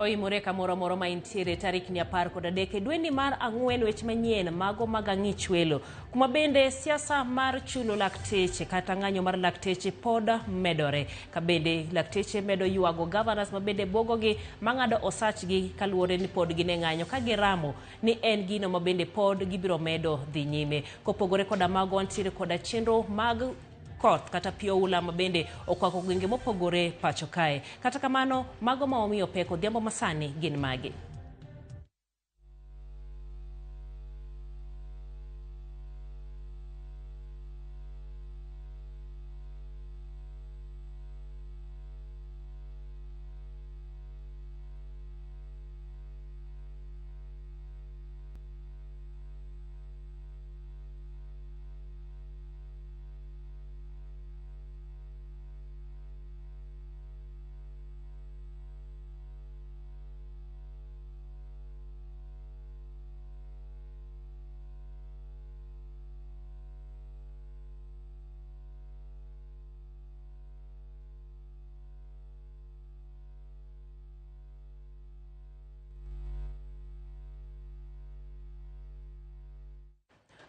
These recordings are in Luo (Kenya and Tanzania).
Oimore kamoro amora ma intiere tarikni 13 e dweni mar ang'wen weche manyien mago mag ang'ich welo kuma bende siasa mar chulo lakteche kata ng'anyo mar lakteche pod medore ka bende lakteche medo ywago governors ma bende buogogi mang'ado osachgi kaluwore ni pod gin e ng'anyo ka giramo ni en gino ma bende pod gibiro medo dhi nyime. Kopogore koda mago wantiere koda chenro mag koth kata pi oula ma bende okwako gwenge mopogore pacho kae. Kata kamano, mago ma omiyo pek odhiambo masani gin magi.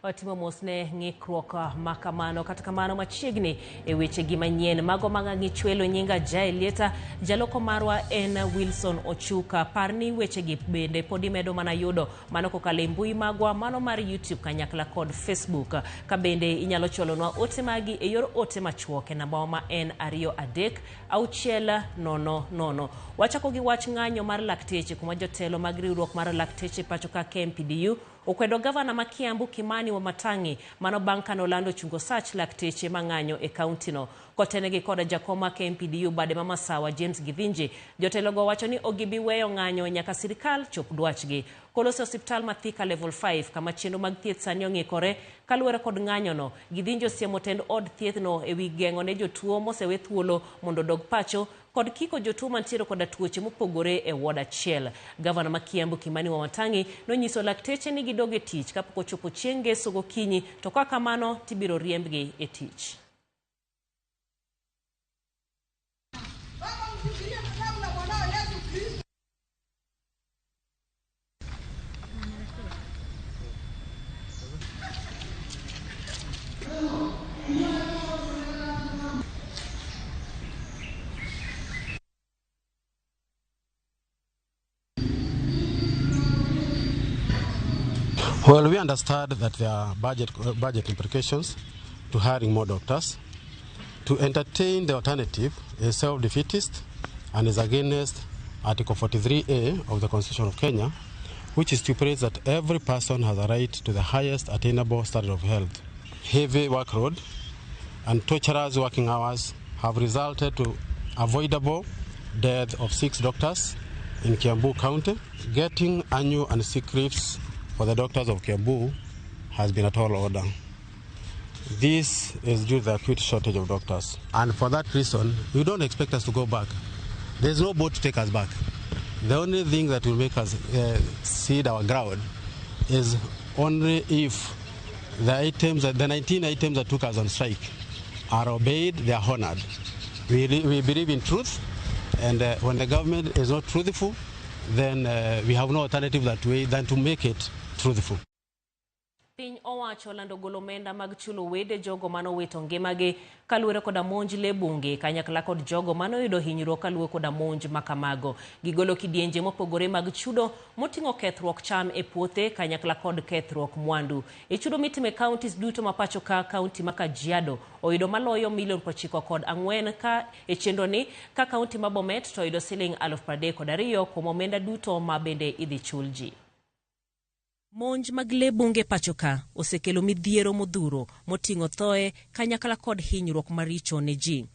Watimo mos ne ng'ikruok ma kamano. Kata kamano machiegni e wechegi manyien mago mag ang'ichwelo nyinga Jael Lieta, jaloko marwa en Wilson Ochuka. Par ni wechegi bende pod imedo mana yudo mano kokalo e mbui magwa mano mar YouTube kanyakla kod Facebook. Ka bende inyalo chwalonwa ote magi e yor ote machuok e namba ma en 2 3 6 0 0. Wachako gi wach ng'anyo mar lakteche kuma jotelo mag riwruok mar lakteche pacho ka KMPDU okwedo gavana ma Kiambu Kimani Wamatangi mano bang' kane olando chungo sach lakteche mang'anyo e kauntino. Kotenegi koda jakom ma KMPDU bade ma Masawa James Githinji, jotelogo wacho ni ok gibi weyo ng'anyo nyaka sirikal chop dwachgi. Koloso e osiptal ma Thika Level 5 kama chenro mag thieth sani ong'ikore kaluwore kod ng'anyono, Githinji osiemo tend od thiethno ewi geng'o ne jotuo mosewe thuolo mondo odog pacho kod kiko jotuo mantiere koda tuoche mopogore e ward achiel. Gavana ma Kiambu Kimani Wamatangi nonyiso lakteche ni gidog e tich kapok ochopo chieng' ngeso gokinyi to ka kamano tibiro riembgi e tich. Baba, mshikilie kitabu na mwanao Yesu Kristo. Well, we understand that there are budget implications to hiring more doctors. To entertain the alternative is self-defeatist and is against Article 43A of the Constitution of Kenya, which stipulates that every person has a right to the highest attainable standard of health. Heavy workload and torturous working hours have resulted to avoidable death of 6 doctors in Kiambu County. Getting annual and sick leaves for the doctors of Kiambu has been a tall order. This is due to the acute shortage of doctors. And for that reason, you don't expect us to go back. There's no boat to take us back. The only thing that will make us cede our ground is only if the 19 items that took us on strike are obeyed, they are honored. We believe in truth, and when the government is not truthful, then we have no alternative that way than to make it truthful. Piny owacho olando golo omenda mag chulo wede jogo manowito ngimagi kaluwore koda monj le bunge kanyakla kod jogo manoyudo hinyruok kaluwore koda monj makamago. Gigolo kidienje mopogore mag chudo moting'o kethruok cham e puothe kanyakla kod kethruok mwandu. E chudo mitimo e counties duto ma pacho ka, kaunti ma Kajiado oyudo maloyo milion 94 ka e chenro ni, ka kaunti ma Bomet to oyudo siling aluf pradek kod ariyo kuom omenda duto ma bende idhi chul ji. Monj mag le bunge pacho ka osekelo midhiero modhuro moting'o thoe kanyakla kod hinyruok maricho ne ji.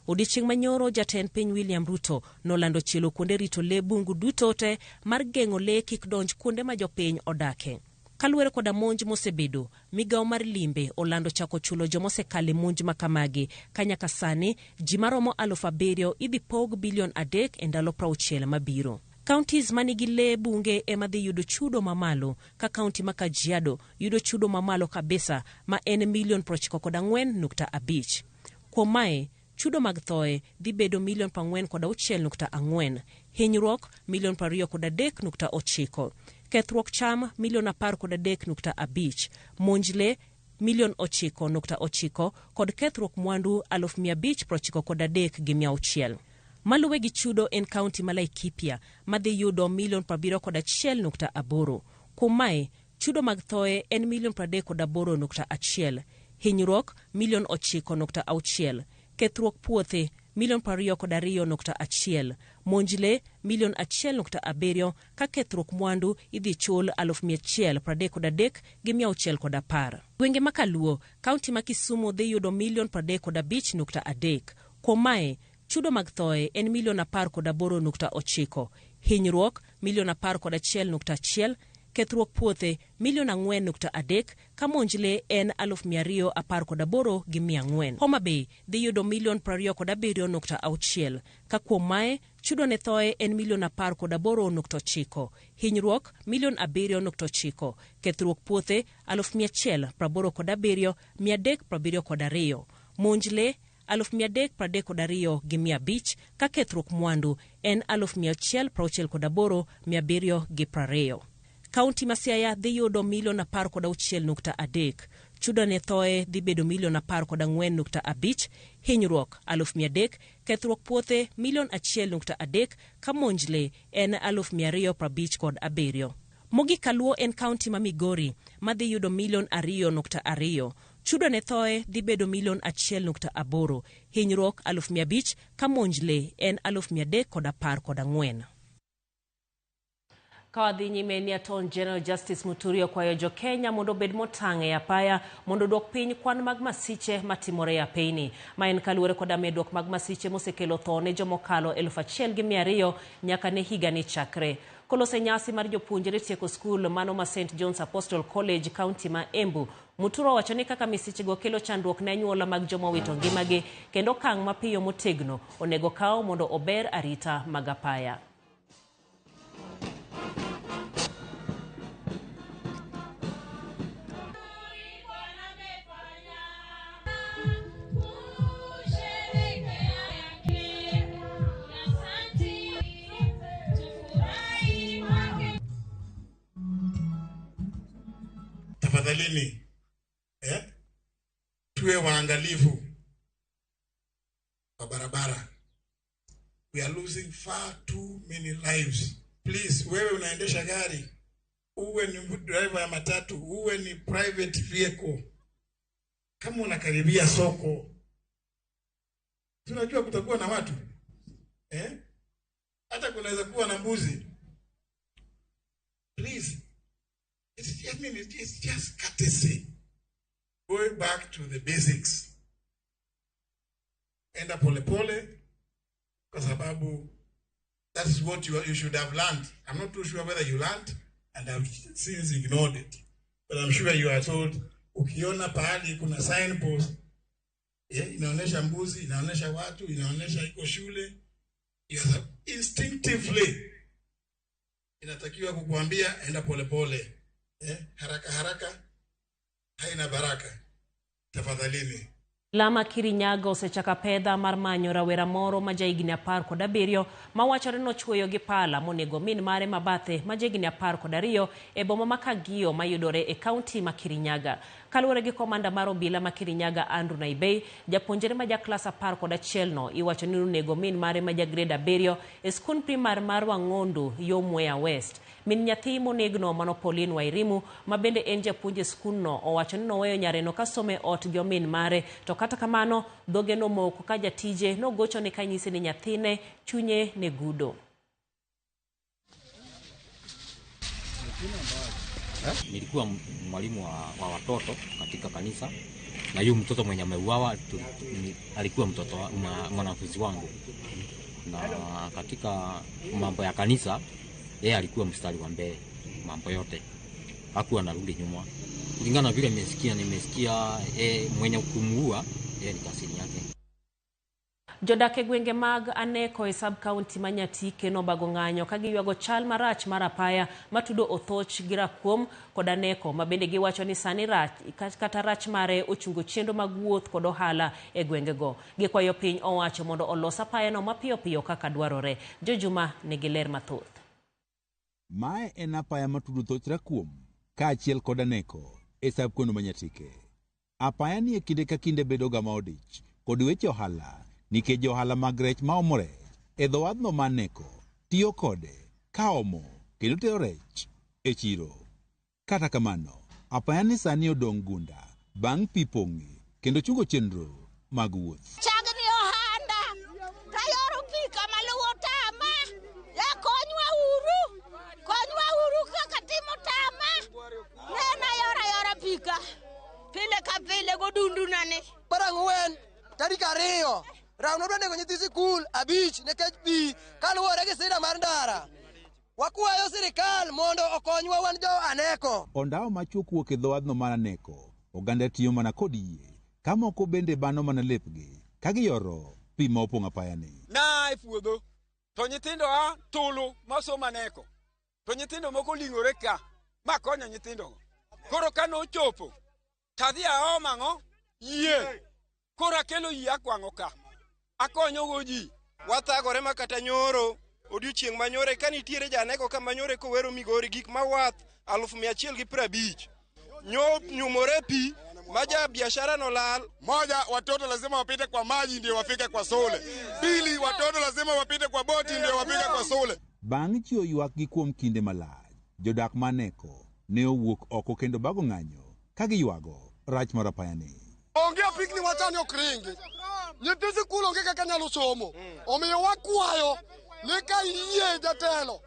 Odiechieng' manyoro jatend piny William Ruto nolando chielo kuonde rito le bungu duto te mar geng'o le kik donj kuonde ma jopiny odake. Kaluwore koda monj mosebedo, migawo mar limbe olando chako chulo jomosekale monj makamagi ka nyaka sani ji maromo aluf abiriyo idhi pog bilion 3 e ndalo 60 mabiro. Counties manigi le bunge ema dhi yudo chudo mamalo, ka kaunti ma Kajiado yudo chudo mamalo kabisa ma en milion 94.5. Kuom mae, Chudo mag thoe dhi bedo milion 46.4, hinyruok milion 23.9, kethruok cham milion 13.5, monj le milion 9.9 kod kethruok mwandu 593,600. Maluwe gi chudo en kaunti ma Laikipia madhi yudo milion 71.8. Kuom mae, chudo mag thoe en milion 38.1, hinyruok milion 9.6, kethruok puothe milion 22.1, monj le milion 1.7 ka kethruok mwandu idhi chul 133,610. Gwenge ma Kaluo, kaunti ma Kisumu dhi yudo milion 35.3. Kuom mae, chudo mag thoe en milion 18.9, hinyruok milion 11.1, kethruok puothe milion 4.3 ka monj le en 218,400. Homa Bay dhi yudo milion 27.6 ka kuom mae chudo ne thoe en milion 18.9, hinyruok milion 7.9, kethruok puothe 187,372, monj le 332,500 ka kethruok mwandu en 168,720. Kaunti ma Siaya dhi yudo milion 16.3, chudo ne thoe dhi bedo milion 14.5, hinyruok 300,000, kethruok puothe milion 1.3 ka monj le en 257. Mogik Kaluo en kaunti ma Migori ma dhi yudo milion 2.2, chudo ne thoe dhi bedo milion 1.8, hinyruok 500,000 ka monj le en 314. Ka wadhi nyime ni Attorney General Justice Muturi okwayo jo Kenya mondo obed motang' e apaya mondo odwok piny kwan mag masiche matimore e apeyni. Ma en kaluwore koda medruok mag masiche mosekelo tho ne jomokalo 1200 nyaka ne higani chakre. Kolose nyasi mar jopuonjre tieko skul mano ma St John's Apostle College, kaunti ma Embu, Muturi owacho ni kaka misichego kelo chandruok ne anyuola mag joma owito ngimagi kendo okang' mapiyo motegno onego kaw mondo ober arita mag apaya. Tafadhalini, tuwe waangalifu kwa barabara. We are losing far too many lives. Please, wewe unaendesha gari, uwe ni driver ya matatu, uwe ni private vehicle, kama unakaribia soko, tunajua kutakuwa na watu, hata kunaweza kuwa na mbuzi. Please, it's just courtesy. Going back to the basics. Enda pole pole, kwa sababu that's what you should have learned. I'm not too sure whether you learned and have since ignored it. But I'm sure you are told, ukiona pahali kuna signpost, inaonesha mbuzi, inaonesha watu, inaonesha iko shule, you have instinctively inatakiwa kukuambia enda pole pole. Haraka haraka haina baraka. Tafadhalini. Lama Kirinyaga osechako pedha mar manyo rawera moro ma jahigni 17 mawachore nochwoyo gi pala monego min mare mabathe ma jahigni 12 e boma ma Kagio mayudore e kaunti ma Kirinyaga. Kaluwore gi komanda mar obila ma Kirinyaga Andrew Naibei, japuonjre ma ja klas 11 no iwacho ni onego min mare ma ja grade 7 e skund primar mar Wang'ondu yo Mwea West. Min nyathi monegno mano Pauline Wairimu ma bende en japuonj e skundno owacho ni noweyo nyareno kasome e ot gi omin mare, to kata kamano dhoge nomoko ka jatije nogochone kanyise ni nyathine chunye ne gudo. Nilikuwa mwalimu wa watoto katika kanisa, na yule mtoto mwenye ameuawa alikuwa mtoto mwanafunzi wangu, na katika mambo ya kanisa yeye alikuwa mstari wa mbele mambo yote, hakuwa anarudi nyuma. Kulingana vile nimesikia mwenye kumuua yeye ni kasini yake. Jodak e gwenge mag Aneko e sub-county ma Nyatike nobago ng'anyo ka giywago chal marach mar apaya matudo Othoch gi Rakuom kod Aneko, ma bende giwacho ni sani rach kata rach mare ochungo chenro mag wuoth kod ohala e gwengego. Gikwayo piny owacho mondo olos apayano mapiyo piyo kaka dwarore. Jojuma nigi ler mathoth. Mae en apaya matudo Thoch Rakuom kaachiel kod Aneko e sub-county ma Nyatike. Apaya ni e kinde ka kinde bedo ga ma odich kod weche ohala nikech johala mag rech ma omo rech e dho wadhno ma Aneko tiyo kode ka omo kendo tero rech e chiro. Kata kamano, apaya ni sani odong' gunda bang' pi pong'e kendo chungo chenro mag wuoth. Chagni ohanda tayoro pi kama luwo tama ya konywa uru, konywa uru kaka timo tama nena yora yora pika pile ka pile godundu nani. Par ang'wen tarik 2 raun odwa nego nyithi sikul 5 nikech pi kaluwore gi sida mar ndara. Wakwayo sirikal mondo okonywa wan jo Aneko. Ondawo machuok wuok e dho wadhno mar Aneko, oganda tiyo mana kod yie, ka moko bende bano mana lepgi ka giyoro pi ma opong'o apayani. Na e puodho to nyithindo a tulu masomo Aneko to nyithindo moko oling'ore ka ma konyo nyithindogo. Koro ka nochopo tadhi aoma ang'o yie, koro akelo yie akwang'o ka akonyogo ji. Wathagore ma kata nyoro odiochieng' manyore ka nitiere janeko ka manyore kowero Migori gik mawath 150,000 nyo nyumore pi ma ja biashara nolal. Moja, watoto lazima wapite kwa maji ndio wafike kwa sole. Pili, watoto lazima wapite kwa boti ndio wafike kwa sole. Bang' chiwo ywakgi kuom kinde malach, jodak ma Aneko ne owuok oko kendo bago ng'anyo ka giywago rach mar apayani. Onge apikni wachani ok ringi. Nyithi sikul onge kaka nyalo somo. Omiyo wakwayo ni ka iyie jatelo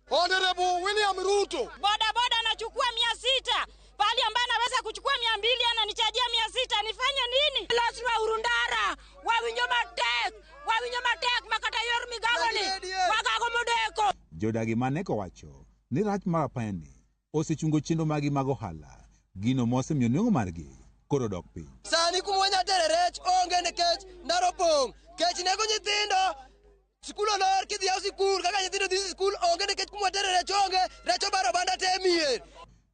Honorable William Ruto. Boda boda anachukua 600 pali ambaye anaweza kuchukua 200 ananichajia 600, nifanye nini? Loswa urundara wawinjo matek, wawinjo matek makata yor migago ni wagago modeko. Jodagi ma Aneko wacho ni rach mar apayani osechungo chenro magi mag ohala, gino mosemiyo nengo margi koro dok piny. Sani kuma wanya tere rech onge nikech ndara opong', kech nego nyithindo. Sikul olor kidhi yaw sikul kaka nyithindo dhi sikul onge nikech kuma tere rech onge, rech obaro banda te e mier.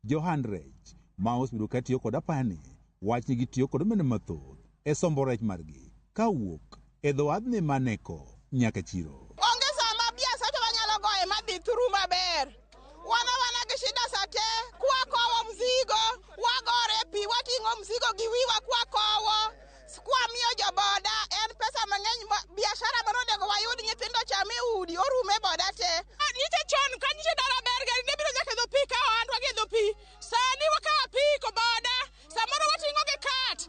Johan rech ma osebedo ka tiyo kod apayani wach ni gitiyo kod omenda mathoth e sombo rech margi kawuok e dho wadhni ma Aneko nyaka chiro. Onge sama biashara wanyalo goye madhi through maber. Wana wana gi shida sate kwakowo mzigo, wagore pi wating'o mzigo gi wiwa kwakowo kwamiyo joboda en pesa mang'eny. Biashara manonego wayud nyithindo cham e udi orume boda te. Nyiche chon ka nyiche dala ber gari ne biro nyaka e dho pi ka ohandwa gi e dho pi. Sani wakawo apiko boda samoro wating'o gi kat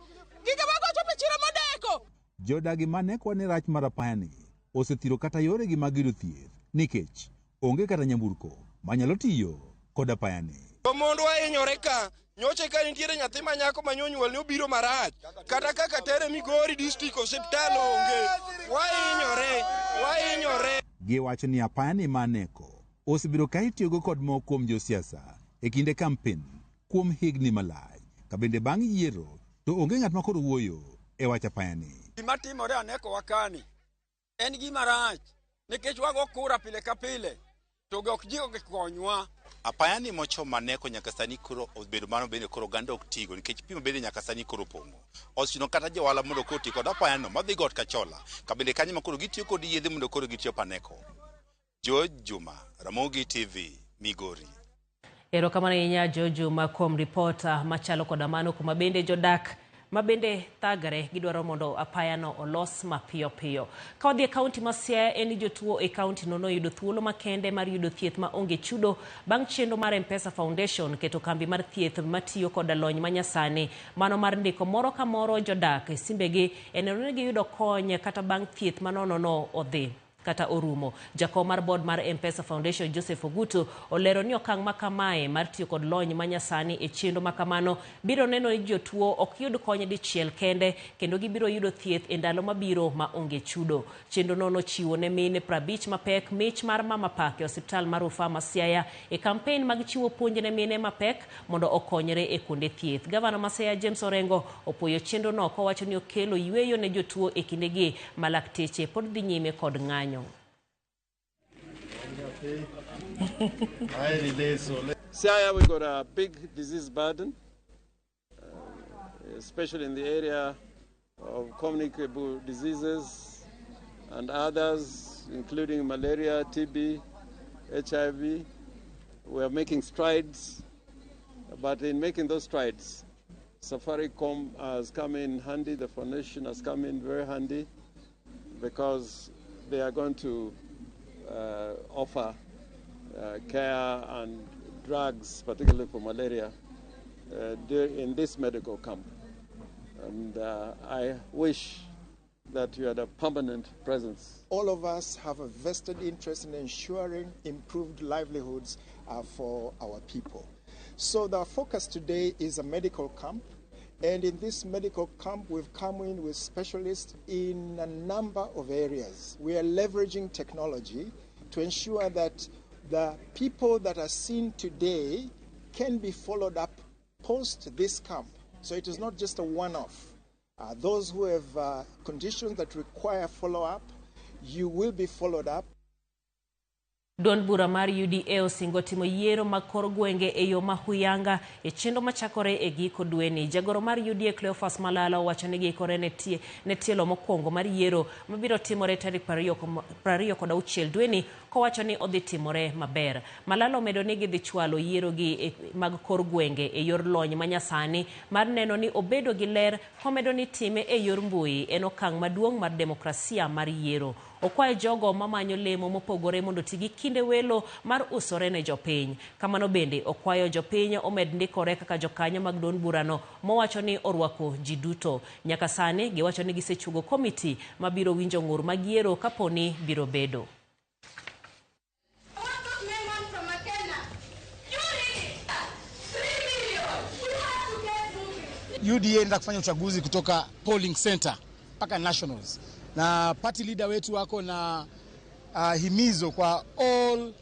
gige wagochopo e chiro modeko. Jodagi ma Aneko ni rach mar apayani osethiro kata yoregi mag yudo thieth nikech onge kata nyamburko manyalo tiyo kod apayani. To mondwa hinyore ka nyoche ka nitiere nyathi ma nyako ma nyonyuol ne obiro marach kata kaka tere Migori district osiptal onge. Wahinyore, wahinyore. Giwacho ni apayani ma Aneko osebedo ka itiyogo kod moko kuom josiasa e kinde kampen kuom higni malach, ka bende bang' yiero to onge ng'at ma koro wuoyo e wach apayani. Gima timore Aneko wakani en gima rach nikech wago kura pile ka pile to ok ji okonywa. Apayani mochomo Aneko nyaka sani koro obedo mano bende koro oganda ok tigo nikech pi mabende nyaka sani koro opong'o. Ochuno kata johala mondo koro ti kod apayano madhi got Kachola ka bende kanyo ma koro gitiyo kod yedhe mondo koro gichop Aneko. George Juma, Ramogi TV, Migori. Erokamano ahinya George Juma kuom ripota machalo koda mano, kuma bende jodak ma bende thagre gidwaro mondo apayano olos mapiyo piyo. Ka wadhi e kaunti ma Siaya, en ni jotuo e kaunti no noyudo thuolo makende mar yudo thieth ma onge chudo bang' chenro mar M-Pesa Foundation keto kambi mar thieth matiyo koda lony manyasani mano mar ndiko moro ka moro jodak e simbegi e neno ni giyudo kony kata bang' thieth manono no odhi. kata orumo. Jakom mar board mar M-Pesa Foundation Joseph Ogutu olero ni okang' ma kamae mar tiyo kod lony manyasani e chenro ma kamano biro neno ni jotuo ok yud kony dichiel kende kendo gibiro yudo thieth e ndalo mabiro ma onge chudo. Chenro no nochiwo ne mine 50 mapek mich mar Mama Pak e osiptal mar rufaa ma Siaya e kampen mag chiwo puonj ne mine mapek mondo okonyre e kuonde thieth. Gavana ma Siaya James Orengo opuoyo chenro no kowacho ni okelo yweyo ne jotuo e kindegi ma lakteche pod dhi nyime kod ng'anyo. Siaya, we got a big disease burden, especially in the area of communicable diseases and others, including malaria, TB, HIV. We are making strides, but in making those strides, Safaricom has come in handy, the foundation has come in very handy, because they are going to offer care and drugs, particularly for malaria, in this medical camp. And I wish that you had a permanent presence. All of us have a vested interest in ensuring improved livelihoods for our people. So the focus today is a medical camp. And in this medical camp, we've come in with specialists in a number of areas. We are leveraging technology to ensure that the people that are seen today can be followed up post this camp. So it is not just a one-off. Those who have conditions that require follow-up, you will be followed up. Duond bura mar UDA osingo timo yiero mag kor gwenge e yo ma huyanga e chenro machakore e giko dweni. Jagoro mar UDA Cleophas Malala owacho ni giikore ne tielo mokwongo mar yiero mabiro timore tarik 26 dweni kowacho ni odhi timore maber. Malala omedo ni gidhi chwalo yiero gi mag kor gwenge e yor lony manyasani mar neno ni obedo gi ler komedo ni time e yor mbui en okang' maduong' mar demokrasia mar yiero. Okwayo jogo mamanyo lemo mopogore mondo ti gi kinde welo mar usore ne jopiny. Kamano bende okwayo jopiny omed ndikore kaka jokanyo mag duond burano mowacho ni orwako ji duto. Nyaka sani giwacho ni gisechugo komiti mabiro winjo ng'ur mag yiero kaponi biro bedo. UDA inaenda kufanya uchaguzi kutoka polling center mpaka nationals, na party leader wetu wako na himizo kwa all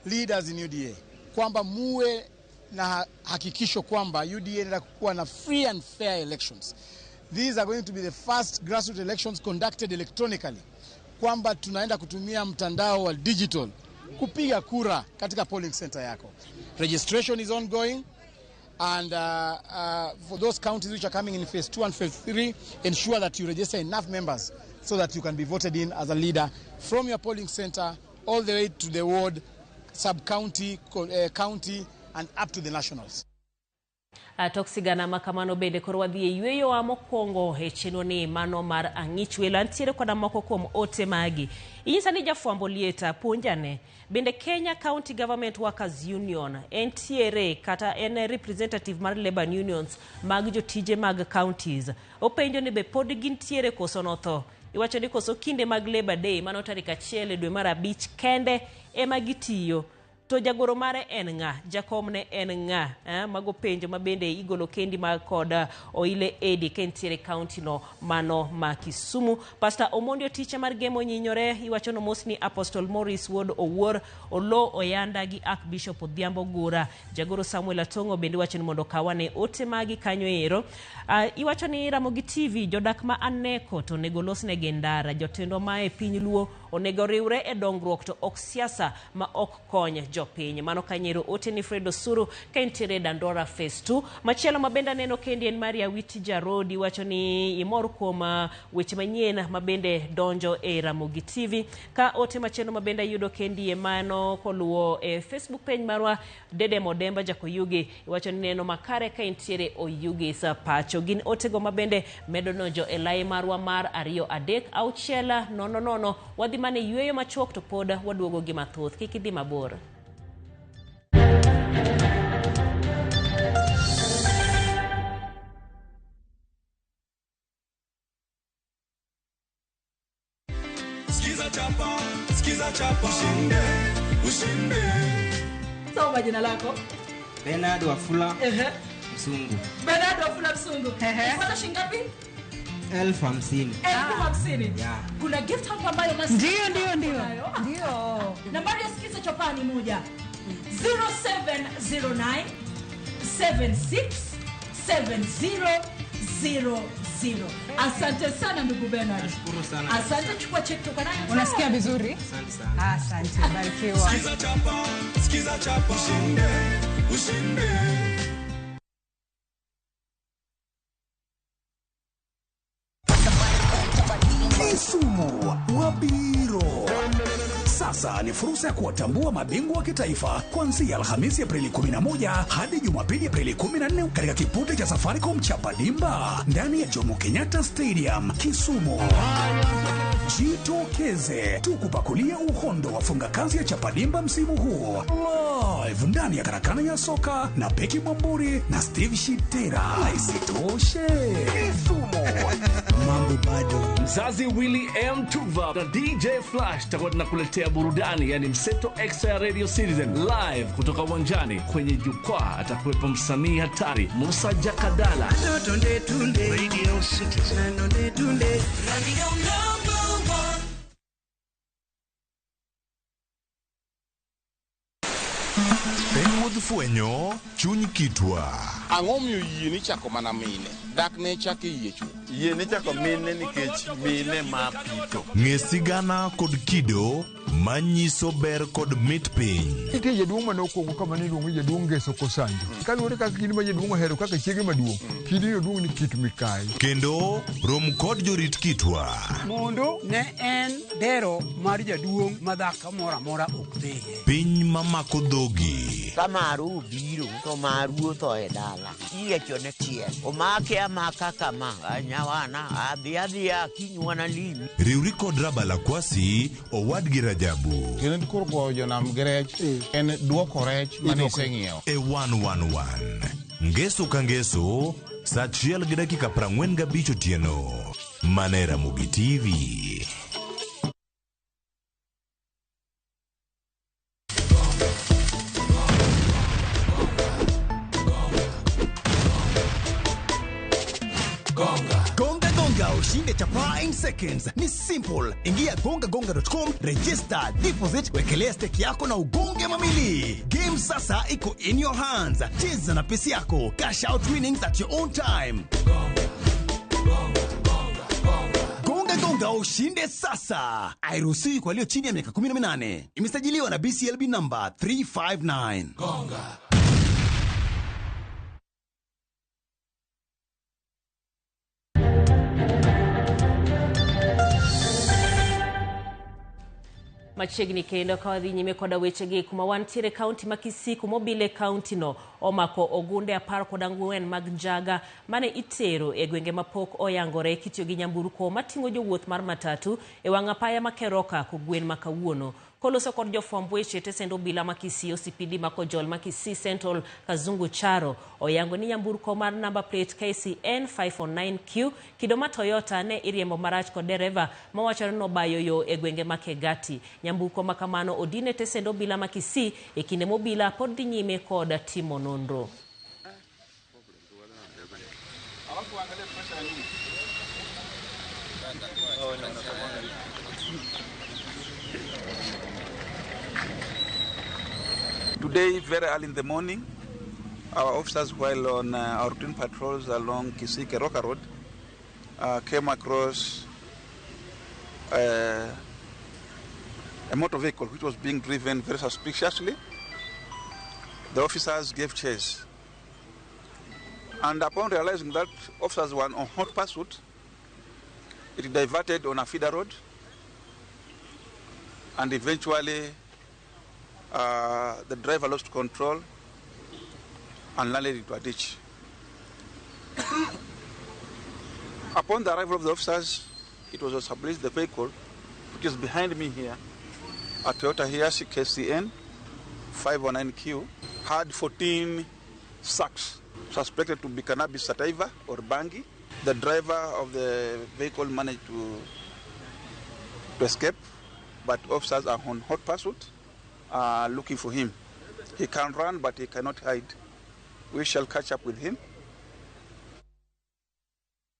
leaders in UDA kwamba muwe na hakikisho kwamba UDA inaenda kuwa na free and fair elections. These are going to be the first grassroots elections conducted electronically, kwamba tunaenda kutumia mtandao wa digital kupiga kura katika polling center yako. Registration is ongoing. And for those counties which are coming in phase 2 and phase 3, ensure that you register enough members so that you can be voted in as a leader from your polling center all the way to the ward, sub-county, county, and up to the nationals. Tok sigana makamano bende koro wadhi e yweyo mokwongo e chenro ni mano mar ang'ich welo. Antiere koda moko kuom ote magi. Inyisa ni jafwambo lieta puonjane bende Kenya County Government Workers Union entiere kata en representative mar labor unions mag jotije mag counties. Openjo ni be pod gintiere koso notho. Iwacho ni koso kinde mag Labor Day mano tarik 1 dwe mar 5 kende ema gitiyo. To jagoro mare en ng'a, jakom ne en ng'a, mago penjo mabende igolo kendi mag kod Oile Edi kentiere county no mano ma Kisumu. Pastor Omondi Oticha mar Gemo Nyinyore iwacho no mosni Apostle Morris Wuod Owuor Olo Oyanda gi Archbishop Odhiambo Gura. Jagoro Samuel Atongo bende wacho ni mondo kawane ote magi kanyo ero. Iwacho ni Ramogi TV jodak ma Aneko to onego losnegi ndara, jotendwa ma e piny Luo onego riwre e dongruok to ok siasa ma ok kony jopiny. Mano kanyero ote ni Fredo Suru ka entiere Dandora Phase 2. Machielo mabende aneno kendi en Maria Witi Jarodi wacho ni imor kuom weche manyien mabende donjo e Ramogi TV. Ka ote machielo mabende ayudo kendi e mano koluwo e Facebook page marwa Dede Modemba Jakoyugi iwacho ni neno makare ka entiere Oyugi sa pacho. Gin otego mabende medo donjo e lai marwa mar 2 3 6 0 0. Wadhi mane yweyo machuok to pod waduogo gi mathoth. Kik idhi mabor. Sikiza chapa, sikiza chapa, ushinde, ushinde. Soma jina lako. Bernard Wafula. Msungu. Bernard Wafula Msungu. Unapata shilingi ngapi? 50,000. 50,000. Yeah. Kuna gift hapa ambayo nasi. Ndio. Ndio. Nambari ya Sikiza Chapaa ni 1. 0709 76 70 00. Asante sana ndugu Bernard. Nashukuru sana. Asante, chukua check toka nayo. Unasikia vizuri? Asante sana. Asante, barikiwa. Sikiza chapa, sikiza chapa, ushinde, ushinde. Kisumu Wabiro. Sasa ni fursa ya kuwatambua mabingwa wa kitaifa kuanzia Alhamisi Aprili 11 hadi Jumapili Aprili 14 katika kipute cha Safaricom cha Padimba ndani ya Jomo Kenyatta Stadium, Kisumu. Jitokeze tukupakulia uhondo wa funga kazi ya Chapadimba msimu huu live ndani ya karakana ya soka na Beki Mwamburi na Steve Shitera. Na isitoshe Kisumu mambo bado. Mzazi Willy M Tuva na DJ Flash takuwa tunakuletea burudani, yani mseto extra ya Radio Citizen live kutoka uwanjani. Kwenye jukwaa atakuwepo msanii hatari Musa Jakadala. Radio Citizen. Radio number 1. Penwuodh fwenyo chuny kitwa. Ang'o miyo yie ni chako mana mine? Dak ne chako yie chuth. Yie ni chako mine nikech mine ma pito. Ng'e sigana kod kido manyiso ber kod mit piny. Nitie jaduong' mane okuongo kama ne iluongo ni jaduong' Ngeso Kosanjo. Kaluwore kaka kidi ma jaduong' ohero kaka chiege maduong', kidi oduong' ni Kit Mikayi. Kendo rom kod jorit kitwa. Mondo ne en dero mar jaduong' ma dhako moro amora ok dhiye. Piny mamako dhogi. Ka maru obiro to maru otho e dala. Iyiechone tiel. Omake amaka kama nyawana adhi adhiya kiny wanalimi. Riwri kod Rabala Kwasi owadgi Rajabu. Kendo koro goyo jonam gi rech en duoko rech mane iseng'iewo. E 111 Ngeso ka ngeso saa 1:45 otieno. Mana e Ramogi TV. Gonga Gonga ushinde chapaa in seconds. Ni simple. Ingia gongagonga.com, register, deposit, wekelea stake yako na ugonge mamili. Game sasa iko in your hands. Cheza na pesa yako. Cash out winnings at your own time. Gonga Gonga ushinde sasa. Hairuhusiwi kwa walio chini ya miaka 18. Imesajiliwa na BCLB number 359. Gonga. Machiegni kendo ka wadhi nyime koda wechegi kuma wantiere kaunti ma Kisii kuma obile kaunti no omako ogunde 14 mag njaga mane itero e gwenge mapok oyangore kitiyo gi nyamburko mating'o jowuoth mar matatu e wang' apaya ma Keroka kogwen ma kawuono. Koloso kod jofwamb weche tesend obila ma Kisii OCPD ma Kojol ma Kisii Central Kazungu Charo oyango ni nyamburko mar number plate KCN 549Q kido ma Toyota ne iriembo marach kod dereva mawachore nobayo yo e gwenge ma Kegati. Nyamburko ma kamano odine tesend obila ma Kisii e kinde mobila pod dhi nyime kod timo nonro. Today, very early in the morning, our officers, while on our routine patrols along Kisii Keroka Road, came across a motor vehicle which was being driven very suspiciously. The officers gave chase. And upon realizing that officers were on hot pursuit, it diverted on a feeder road and eventually the driver lost control and landed into a ditch. Upon the arrival of the officers, it was established the vehicle, which is behind me here, a Toyota Hiace KCN 509Q, had 14 sacks suspected to be cannabis sativa or bangi. The driver of the vehicle managed to escape. But officers are on hot pursuit, looking for him. He can run, but he cannot hide. We shall catch up with him.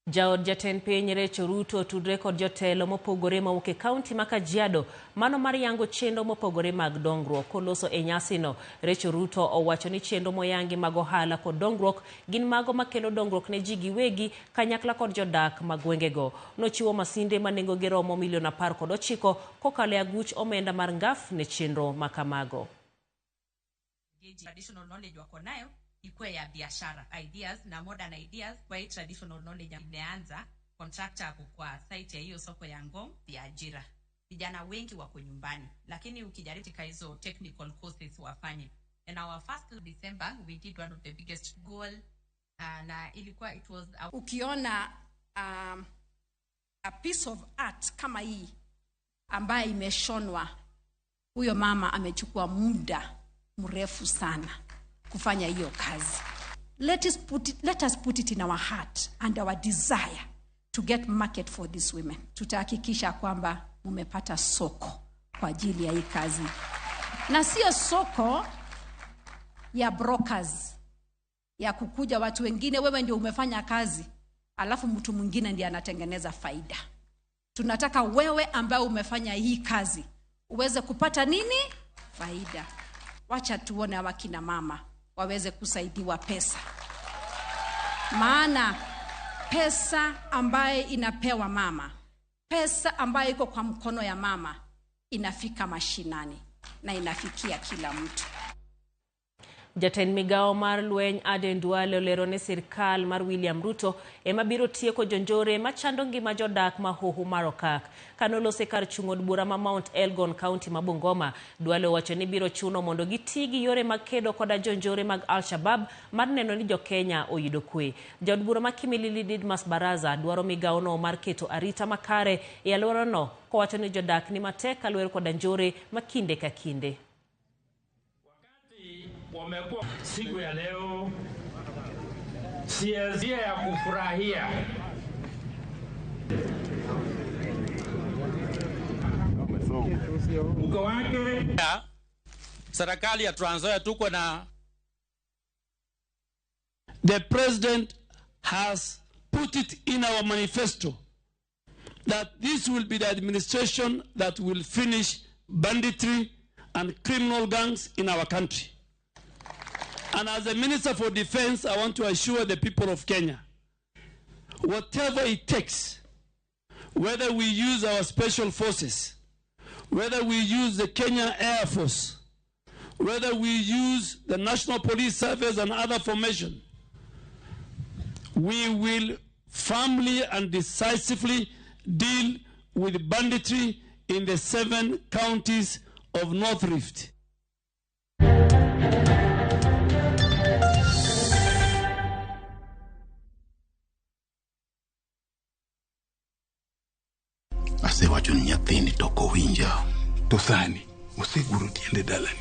Jaod jatend piny Rachel Ruto otudre kod jotelo mopogore mawuok e kaunti ma Kajiado mano mar yango chenro mopogore mag dongruok. Koloso e nyasino, Rachel Ruto owacho ni chenro moyangi mag ohala kod dongruok gin mago makelo dongruok ne ji giwegi kanyakla kod jodak mag gwengego. Nochiwo masinde ma nengogi romo milion 19 kokalo e aguch omenda mar ngaf ne chenro makamago. Traditional knowledge wako nayo ikuwe ya biashara ideas na modern ideas. Kwa hii traditional knowledge imeanza, contractor ako kwa site ya hiyo soko ya Ngong ya ajira. Vijana wengi wako nyumbani, lakini ukijaribu hizo technical courses wafanye. And our first December we did one of the biggest goal, na ilikuwa it was our... Ukiona a piece of art kama hii ambaye imeshonwa, huyo mama amechukua muda mrefu sana kufanya hiyo kazi. Let us put it in our heart and our desire to get market for these women. Tutahakikisha kwamba mumepata soko kwa ajili ya hii kazi. Na sio soko ya brokers, ya kukuja watu wengine, wewe ndio umefanya kazi, alafu mtu mwingine ndiye anatengeneza faida. Tunataka wewe ambaye umefanya hii kazi uweze kupata nini? Faida. Wacha tuone hawa kina mama waweze kusaidiwa pesa. Maana pesa ambaye inapewa mama, pesa ambayo iko kwa mkono ya mama inafika mashinani na inafikia kila mtu. Jatend migao mar lweny Aden Duale olero ne sirkal mar William Ruto ema biro tieko jonjore machando ngima jodak ma Hoho mar Okak. Kanolose kar chung' od bura ma Mount Elgon County ma Bungoma, Duale owacho ni biro chuno mondo giti gi yore mag kedo koda jonjore mag Al-Shabaab mar neno ni jokenya oyudo kwe. Jaod bura ma Kimilili Didmas Baraza dwaro migaono mar keto arita makare e alworano kowacho ni jodak ni matek kaluwore koda njore ma kinde ka kinde. Wamekuwa siku ya leo si ya kufurahia. Mke wake serikali ya Trans Nzoia tuko na The president has put it in our manifesto that this will be the administration that will finish banditry and criminal gangs in our country. And as a Minister for Defense, I want to assure the people of Kenya, whatever it takes, whether we use our special forces, whether we use the Kenya Air Force, whether we use the National Police Service and other formation, we will firmly and decisively deal with banditry in the 7 counties of North Rift. Asewacho ni nyathini to ok owinja. To sani oseguro tiende dalani.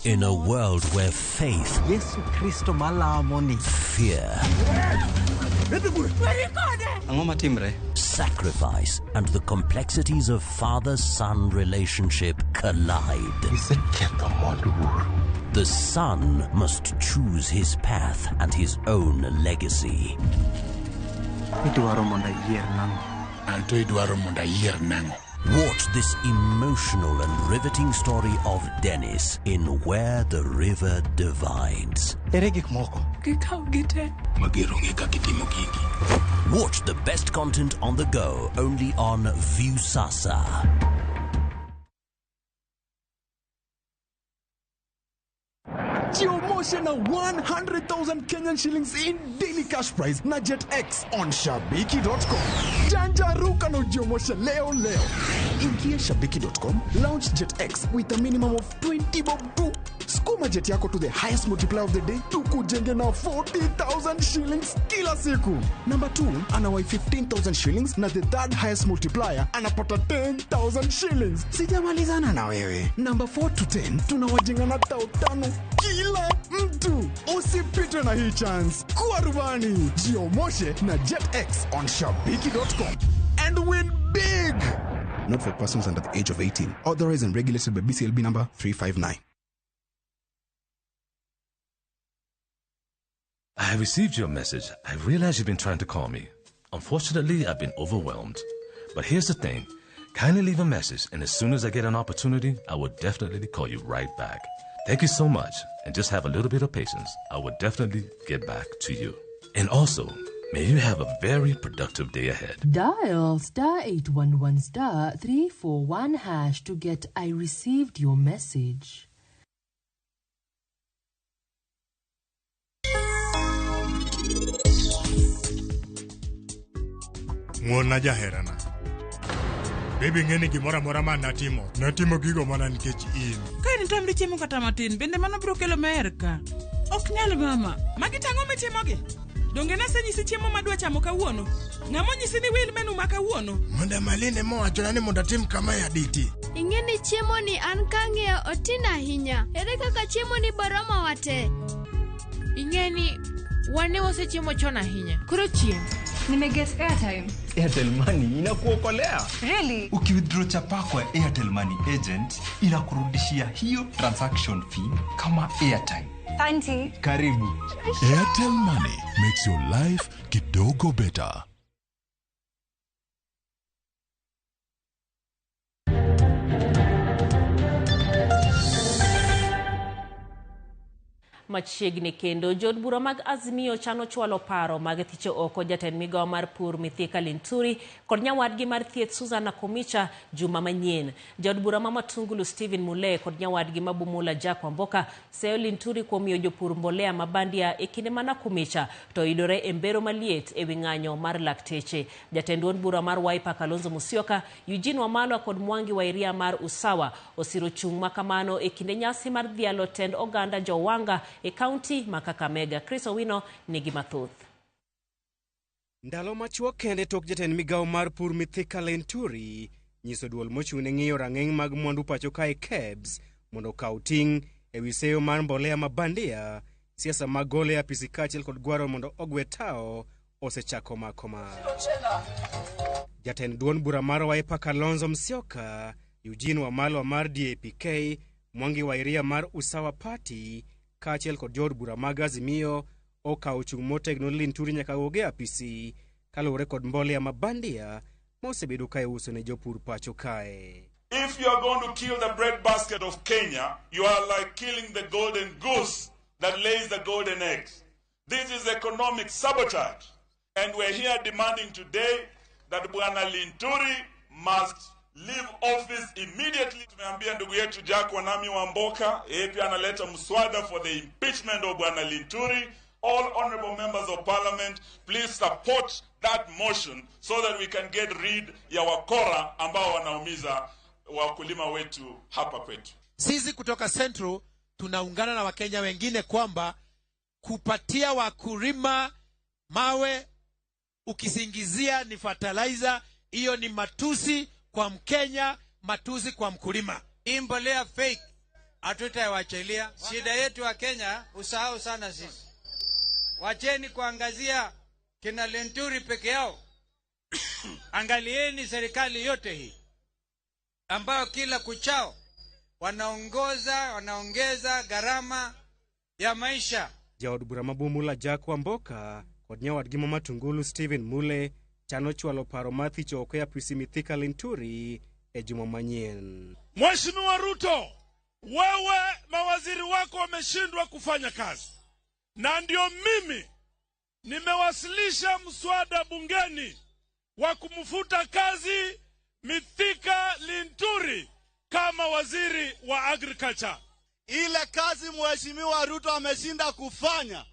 In a world where faith, Yesu Kristo malamo ni, fear, sacrifice, and the complexities of father-son relationship collide. The son must choose his path and his own legacy. Watch this emotional and riveting story of Dennis in Where the River Divides. Watch the best content on the go only on Viusasa. Jiomoshe na 100,000 Kenyan shillings in daily cash prize na Jet X on Shabiki.com. Janjaruka na ujiomoshe leo leo. Ingia Shabiki.com, launch Jet X with a minimum of 20 bob tu. Skuma jet yako to the highest multiplier of the day tukujenge na 40,000 shillings kila siku. Number 2 anawai 15,000 shillings na the third highest multiplier anapata 10,000 shillings. Sijamalizana na wewe. Number 4 to 10 tunawajenga na 5,000 kila mtu. Usipitwe na hii chance. Kuwa rubani. Jiomoshe na Jet X on Shabiki.com and win big. Not for persons under the age of 18. Authorized and regulated by BCLB number 359. I received your message. I realize you've been trying to call me. Unfortunately, I've been overwhelmed. But here's the thing. Kindly leave a message, and as soon as I get an opportunity, I will definitely call you right back. Thank you so much, and just have a little bit of patience. I will definitely get back to you. And also, may you have a very productive day ahead. Dial star 811 star 341 hash to get I received your message. Ng'wonna jaherana. Baby ng'e ni gimoro amora ma natimo, natimo gigo mana nikech in. Ka in itamri chiemo kata matin, bende mano biro kelo mer ka? Ok nyal mama. Magi tang'o mitimogi? Donge nasenyisi chiemo madwa chamo kawuono? Ng'ama onyisi ni wil menu ma kawuono? Madam Aline mowachona ni mondo atim kamae Aditi. Ing'e ni chiemo ni an kang'iyo otin ahinya. Ere kaka chiemo ni boromowa te? Ing'e ni wane wasechiemo chon ahinya. Koro chiem. Nimeget airtime. Airtel Money inakuokolea. Really? Ukiwithdraw chapa kwa Airtel Money agent inakurudishia hiyo transaction fee kama airtime. Auntie. Karibu. Airtel Money makes your life kidogo better. Machiegni kendo jood bura mag Azimio chano chwalo paro mag thicho oko jatend migawo mar pur Mithika Linturi kod nyawadgi mar thieth Susan Nakhumicha juma manyien. Jaod bura ma Matungulu Stephen Mule kod nyawadgi ma Bumula Jack Wamboka seyo Linturi kuom miyo jopur mbolea mabandia e kinde ma Nakhumicha to yudore e mbero maliet ewi ng'anyo mar lakteche. Jatend duond bura mar Wiper Kalonzo Musyoka, Eugene Wamalwa kod Mwangi wa Iria mar Usawa osiro chung' makamano e kinde nyasi mar dhialo tend oganda Jowanga e kaunti ma Kakamega. Chris Owino nigi mathoth. Ndalo machuok kende tok jatend migawo mar pur Mithika Linturi nyiso duol mochung' ne ng'iyo rang'eng' mag mwandu pacho kae KEBS mondo okaw ting' ewi seyo mar mbolea mabandia, siasa mag gole e apisi kaachiel kod gwaro mondo ogwe tao osechako mako mach. Jatend duond bura mar Wiper Kalonzo Musyoka, Eugene Wamalwa mar DAP-K, Mwangi wa Iria mar Usawa Party kaachiel kod jood bura mag Azimio okawo chung' motegno Linturi nyaka wuog e apisi kaluwore kod mbolea mabandia ma osebedo ka iuso ne jopur pacho kae. If you are going to kill the breadbasket of Kenya, you are like killing the golden goose that lays the golden eggs. This is economic sabotage. And we're here demanding today that Bwana Linturi must leave office immediately. Tumeambia ndugu yetu Jack Wanami Wamboka, yeye pia analeta mswada for the impeachment of Bwana Linturi. All honorable members of parliament, please support that motion so that we can get rid ya wakora ambao wanaumiza wakulima wetu hapa kwetu. Sisi kutoka Central tunaungana na Wakenya wengine kwamba kupatia wakulima mawe ukisingizia ni fertilizer, hiyo ni matusi kwa Mkenya, matusi kwa mkulima. Hii mbolea fake hatutaiwachilia. Shida yetu wa Kenya usahau sana sisi. Wacheni kuangazia kina Linturi peke yao. Angalieni serikali yote hii ambayo kila kuchao wanaongeza gharama ya maisha. Jaod bura ma Bumula Jack Wamboka kod nyawadgi ma Matungulu Stephen Mule chano chwalo paro mar thicho oko e apisi Mithika Linturi e juma manyien. Mheshimiwa Ruto, wewe mawaziri wako wameshindwa kufanya kazi, na ndio mimi nimewasilisha mswada bungeni wa kumfuta kazi Mithika Linturi kama waziri wa agriculture. Ile kazi Mheshimiwa Ruto ameshinda kufanya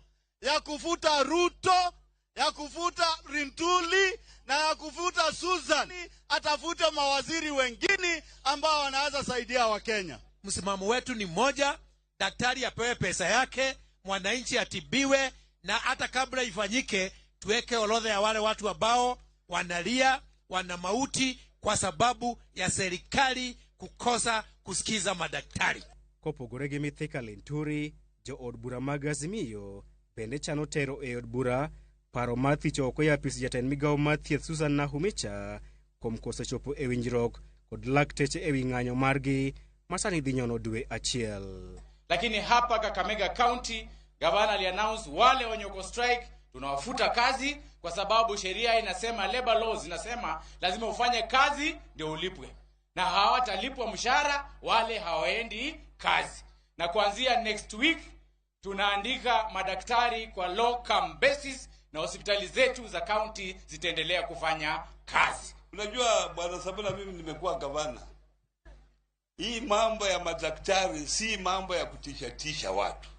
ya kufuta Ruto, ya kufuta Linturi na ya kufuta Susan, atafute mawaziri wengine ambao wanaweza saidia Wakenya. Msimamo wetu ni moja, daktari apewe pesa yake, mwananchi atibiwe, na hata kabla ifanyike tuweke orodha ya wale watu ambao wanalia, wana mauti kwa sababu ya serikali kukosa kusikiza madaktari. Kopogore gi Mithika Linturi, jood bura mag Azimio bende chano tero e od bura paro mar thicho oko e apis jatend migawo mar thieth Susan Nakhumicha kuom koso chopo e winjruok kod lakteche ewi ng'anyo margi ma sani dhi nyono dwe achiel. Lakini hapa Kakamega County gavana aliannounce wale wenye uko strike tunawafuta kazi, kwa sababu sheria inasema, labor laws inasema lazima ufanye kazi ndio ulipwe, na hawatalipwa mshahara wale hawaendi kazi. Na kuanzia next week tunaandika madaktari kwa locum basis, na hospitali zetu za county zitaendelea kufanya kazi. Unajua Bwana Sabula, mimi nimekuwa gavana. Hii mambo ya madaktari si mambo ya kutishatisha watu.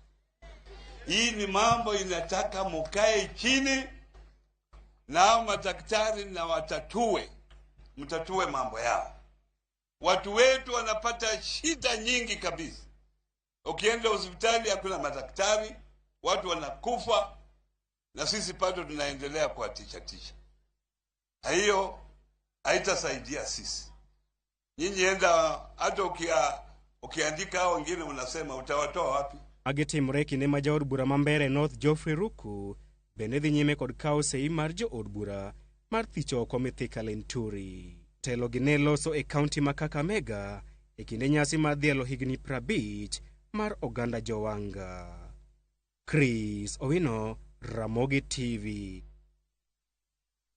Hii ni mambo inataka mukae chini na madaktari na watatue, mtatue mambo yao. Watu wetu wanapata shida nyingi kabisa. Ukienda hospitali hakuna madaktari, watu wanakufa, na sisi bado tunaendelea kuwatishatisha. Hiyo haitasaidia sisi. Nyinyi enda hata ukiandika hao wengine unasema utawatoa wapi? Magi timore kinde ma jaod bura ma Mbeere North Geoffrey Ruku bende dhi nyime kod kawo sei mar jood bura mar thicho oko Mithika Linturi. Telo gi ne loso e kaunti ma Kakamega e kinde nyasi mar dhialo higni 50 mar oganda Jowanga. Chris Owino, Ramogi TV.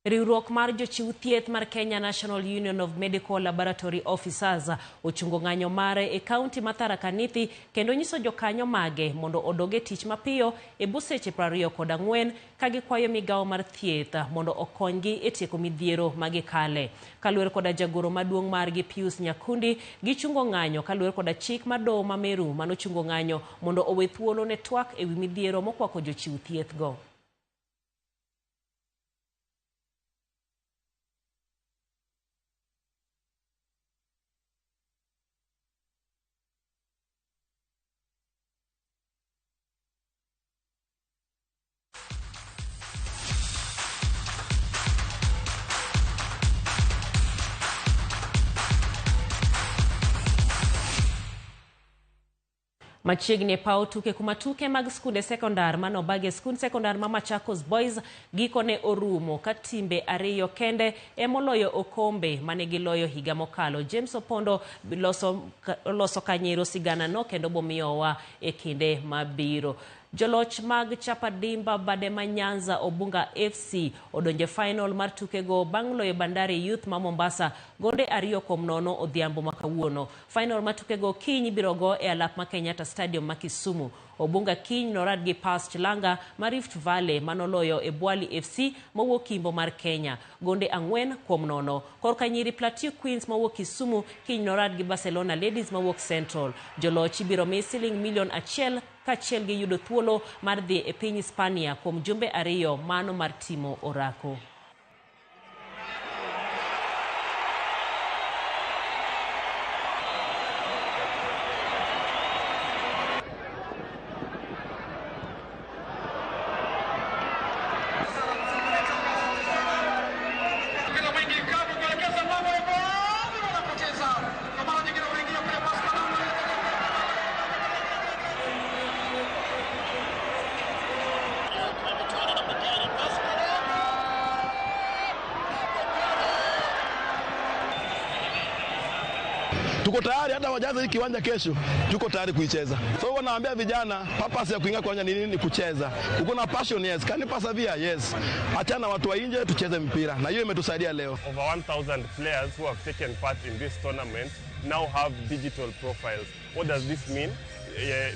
Riwruok mar jochiw thieth mar Kenya National Union of Medical Laboratory Officers ochungo ng'anyo mare e kaunti ma Tharaka Nithi kendo nyiso jokanyo mage mondo odog e tich mapiyo e bwo seche 24 ka gikwayo migawo mar thieth mondo okonygi e tieko midhiero magikale. Kaluwore koda jagoro maduong' margi Pius Nyakundi, gichungo ng'anyo kaluwore koda chik mar doho ma Meru manochungo ng'anyo mondo owe thuolo ne twak ewi midhiero mokwako jochiw thieth go. Machiegni e paw tuke kuma tuke mag skunde sekondar manobag e skund sekondar ma Machakos Boys gikone orumo ka timbe ariyo kende emoloyo okombe mane giloyo higa mokalo. James Opondo loso kanyero sigana no kendo bomiyowa e kinde mabiro. Joloch mag Chapadimba bade ma Nyanza Obunga FC odonje final mar tukego bang' loyo Bandari Youth ma Mombasa gonde 2-0 odhiambo ma kawuono. Final mar tukego kiny ibiro go e alap ma Kenyatta Stadium ma Kisumu. Obunga kiny norad gi Pass Chilanga ma Rift Valley manoloyo e Bwali FC mowuok Kimbo mar Kenya gonde 4-0. Korka nyiri Plateau Queens mowuok Kisumu kiny norad gi Barcelona Ladies mowuok Central. Joloch ibiro mi siling milion 1 kaachiel gi yudo thuolo mar dhi e piny Hispania kuom jumbe 2 mano mar timo orako. Tuko tayari hata wajaze hii kiwanja kesho, tuko tayari kuicheza. So wanaambia vijana purpose ya kuingia kiwanja ni nini? Ni kucheza. Uko na passion, yes. Can you persevere? Yes. Achana watu wa nje, tucheze mpira. Na hiyo imetusaidia leo. Over 1,000 players who have taken part in this tournament now have digital profiles. What does this mean?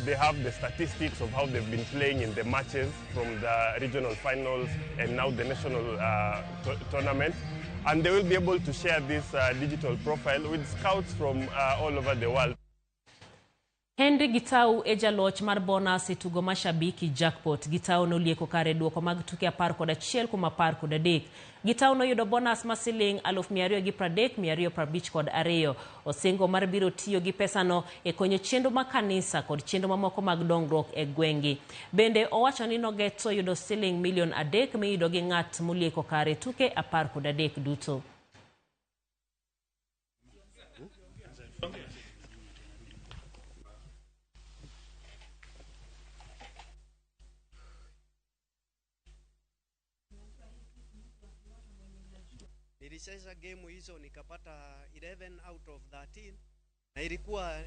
They have the statistics of how they've been playing in the matches from the regional finals and now the national tournament. And they will be able to share this digital profile with scouts from all over the world. Henry Gitau e jaloch mar bonus e tugo Mashabiki Jackpot. Gitau nolieko kare duoko mag tuke 11 kuom 13. Gitau noyudo bonus ma siling 230,252. Osingo mar biro tiyo gi pesano e konyo chenro ma kanisa kod chenro mamoko mag dongruok e gwengi. Bende owacho ni nogeto yudo siling milion 3 miyudo gi ng'at molieko kare tuke 13 duto. Nilicheza game hizo nikapata 11 out of 13, na ilikuwa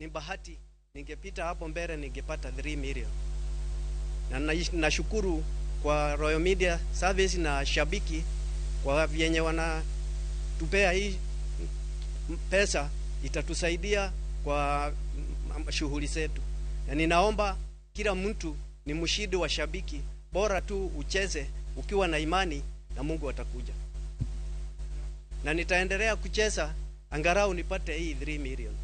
ni bahati, ningepita hapo mbele ningepata 3 million. Na nashukuru kwa Royal Media Service na Shabiki kwa vyenye wanatupea hii pesa, itatusaidia kwa shughuli zetu. Na ninaomba kila mtu ni mshindi wa Shabiki, bora tu ucheze ukiwa na imani na Mungu atakuja. Na nitaendelea kucheza angalau nipate hii 3 million.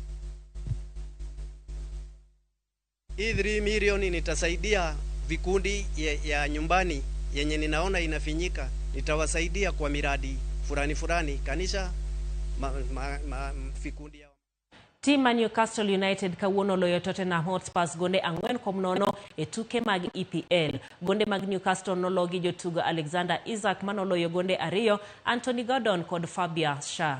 Hii 3 million nitasaidia vikundi ya nyumbani yenye ninaona inafinyika, nitawasaidia kwa miradi fulani fulani, kanisa vikundi ya Tim ma Newcastle United kawuono oloyo Tottenham Hotspur gonde 4-0 e tuke mag EPL. Gonde mag Newcastle nologi jotugo Alexander Isak manoloyo gonde 2, Anthony Gordon kod Fabian Schär.